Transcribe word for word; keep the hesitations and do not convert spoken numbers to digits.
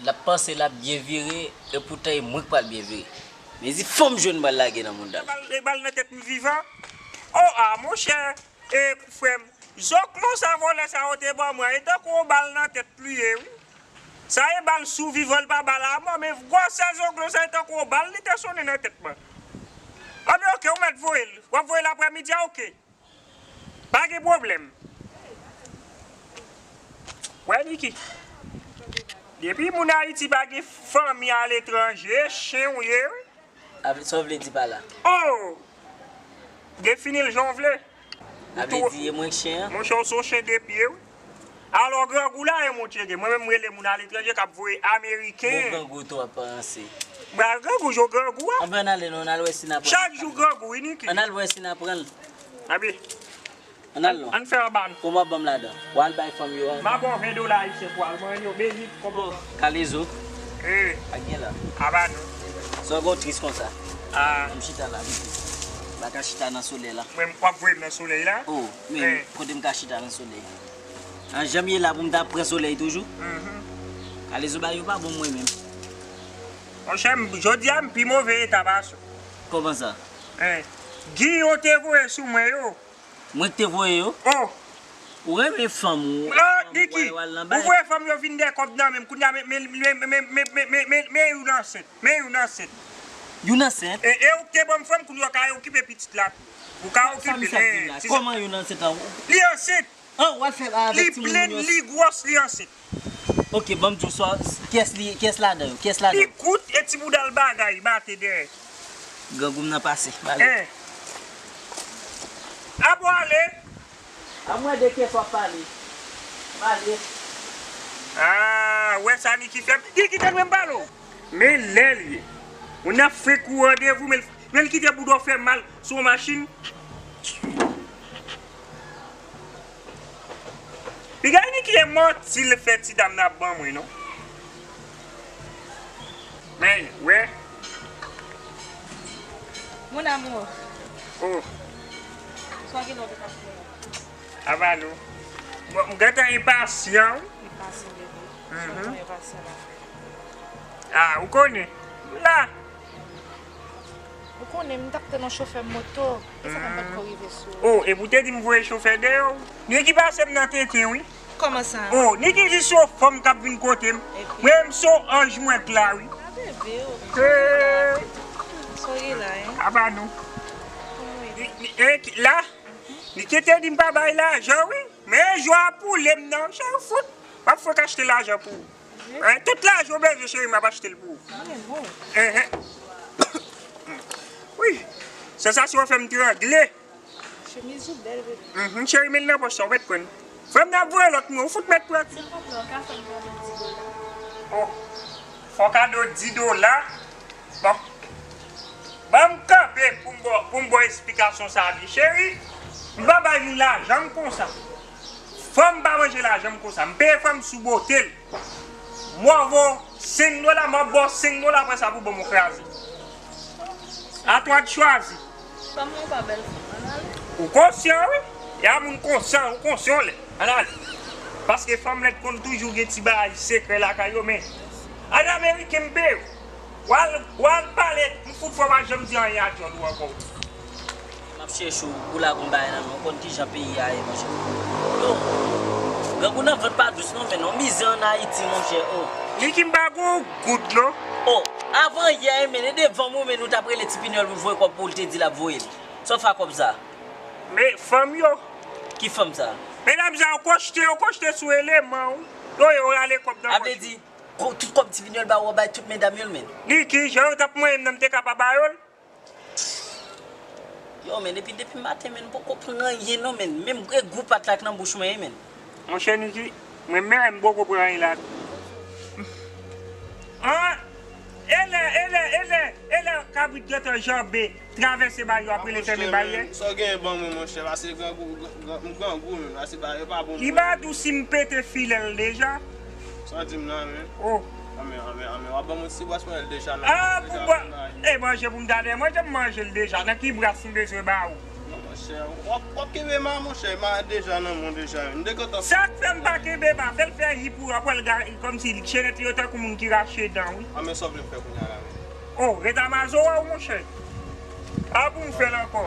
L ap panse l ap byen vire, epoutan e mwen k pral byen vire. Mezi fanm jwenn bal lage nan mouda l. Bal, e bal nan tèt m vivan. O a, monchè, e frè m, zoklo sa vòlè sa yo te ban mwen, e tankou yon bal nan tèt li ye, wi. Sa e bal sou vivan, l pa bal amò, men gwosè zoklo sa e tankou yon bal li te sonnen nan tèt mwen. Anben, oke, ou mèt voye l. W ap voye l aprèmidi a, oke. Pa gen pwoblèm. Wè, Niki. Depi moun Ayiti pa gen fanmi aletranje, chen w ye, wi. Avle, sa w vle di pa la? Oh! Defini l jan w vle. Avle di e mwen k chen an? Monchè, w se yon chen de pye, wi. Alò, grangou la, e monchè, gen. Mwen menm, m rele moun aletranje k ap voye ameriken. Bon, grangou tou ap ranse. Ba, grangou, jo grangou a. Anben, ann ale non, ann al wè si n ap pran. Chak jou grangou, wi, Niki. Ann al wè si n ap pran l. Abi. Ann al non. Ann fè anba n. Konbyen w ap ban m ladan? W al bay fanm yo a. M a ba w ven dola ayisyen pou w al manyen yo. Bezit, konbyen w ban m? Kalezo. Eh. Pa gen la. Aba nou. Sa w gon tris konsa? Ah. M chita la, m pa ka chita nan solèy la. Mwen, w ap voye m nan solèy la? Oh, men kote m ka chita nan solèy? An janm ye la pou m ta pran solèy toujou? Mhm. Kalezo, bagay yo pa bon mwen menm. Monchè, m, jodi a, m pi move eta pase w. Kòman sa? Eh. Gi yo te voye sou mwen yo. Mwen k te voye yo? Oh! Ou renmen fanm ou, oh, fanm ou Niki, w al nan ou bay. Voye fanm yo vin dèyè kòb nan men m. Kounye a, men, men, men youn ansent. Men youn ansent. Youn ansent? E, e ou k te ban m fanm, kounye a w ka okipe pitit la tou. Ou ka okipe l. Sa misye ap di la? Kòman youn ansent an? Li ansent. An, w al fè avèk timoun yo. Li plen, li gwòs, li ansent. Ok, ban m di w sa, kiyès li, kiyès ladan yo? Kiyès ladan yo? Li kout, e ti bouda l bagay, bate dèyè. Grangou m nan pase, m ale. Eh. Abo ale. A mwen de kiyès w ap pale. M ale. Ah, wè sa Niki fè. Niki, tande m pale w. Men lè l ye. Moun nan fenk ou randevou, men l, men l kite bouda w fè mal sou yon machin. Piga Niki e manti l fè ti dam nan ap ban mwen, non. Men, wè. Mon amour. Oh. Swa gen lòt ou ka fè. Aba nou. Bon, m gentan enpasyan, wi. Enpasyan, bebe. Mhm. Jan w enpasyan la. Ah, ou konnen. M la. Ou konnen, m t ap tann yon chofè moto. E sa fè m pa t ko rive sou ou. Oh, epi w te di m voye chofè dèyè w. Niki pase m nan tenten, wi. Kòman sa? Oh, Niki di se yon fanm k ap vin kote m. Epi? Mwen menm se yon anj mwen k la, wi. A bebe, oh. Eh. Sorry la, hein. Aba nou. Kòman w ye? Ni, ni, eh, ki, la, Niki te di m pa bay lajan, wi. Men jou a poule m nan, chan fout. M ap fèk achte lajan pou ou. Hein, tout lajan w bezwen, cheri, m ap achte l pou ou. Hein, hein. Wi. Sansasyon an fè m trangle. Chemiz ou bèl, bebe. Mhm, cheri, men l nan pòch sa, ou mèt pran l. Frè m nan ap voye lòt mwen, ou fout mèt pran. Silvouplè, ou ka fè m kado di dola? Oh. Fò kado di dola. Bon. Ban m kanpe pou m ba, pou m ba w esplikasyon sa byen. Cheri, m pa bay moun lajan m konsa. Fanm pa manje lajan m konsa. M peye fanm sou bote l. Mwen vo senk dola, m ap ba w senk dola apre sa pou ban m yon kraze. A twa de chwazi. Fanm nan pa bèl fanm, ann ale. Ou konsyan, wi. E a moun konsyan, ou konsyan w lè. Ann ale. Paske fanm lèd konn toujou gen ti bagay sekrè lakay yo, men. Ann Ameriken m peye w. W al, w al pale, m fout fò pa janm di anyen a John ou ankò. M ap chèche w pou lage yon bagay nan men w, ou konn kijan peyi a ye, monchè. Yo, grangou nan vant pa dous non, men non, mizè ann Ayiti, monchè, oh. Niki m pa gon goud non. Oh, avan yè, men, e devan mwen, men nou t ap rele Ti Pinyòl pou voye kòb pou l te di l ap voye l. Sa w fè ak kòb sa? Men fanm yo. Ki fanm sa? Medam sa yo kochte, yo kochte sou eleman w. Yo, yo rale kòb nan pòch yo. A vle di, ko-, tout kòb Ti Pinyòl ba ou, w ap bay tout medam yo l, men. Niki, jan yo t ap manyen m nan, m te ka pa ba yo l. Yo, men, depi, depi maten, men, m poko pran anyen non, men. Menm e gou pat la k nan bouch mwen, men. Monchè Niki, mwen menm m poko pran anyen la. An, e lè, e lè, e lè, e lè kabrit gentan janbe, travèse bay yo, ap rele fèmen baryè. Sa w genyen ban mwen, monchè, pase grangou, gran, gran, m grangou, men, pase bay yo pa bon. Li pa dou si m pete filè l deja. Sa w di m la, men. Oh. Anmè, anmè, anmè, w ap ban m yon ti bwès mwen deja nan. Ah, pou bwè. E manje pou m ta dèyè manje, m manje l deja. Nan ki bras m bezwen ba ou? Monchè, w ap, w ap kenbe ma, monchè, ma deja nan men w deja. M te kontan. Sa k fè m pa kenbe ma, fè l fè yi pou w, apre l ga-, kòmsi chenèt li yo tankou moun ki rache dan, wi. A, men sa w vle m fè kounye a la menm? Oh, ret a mazo a w, monchè. A pou m fè l ankò.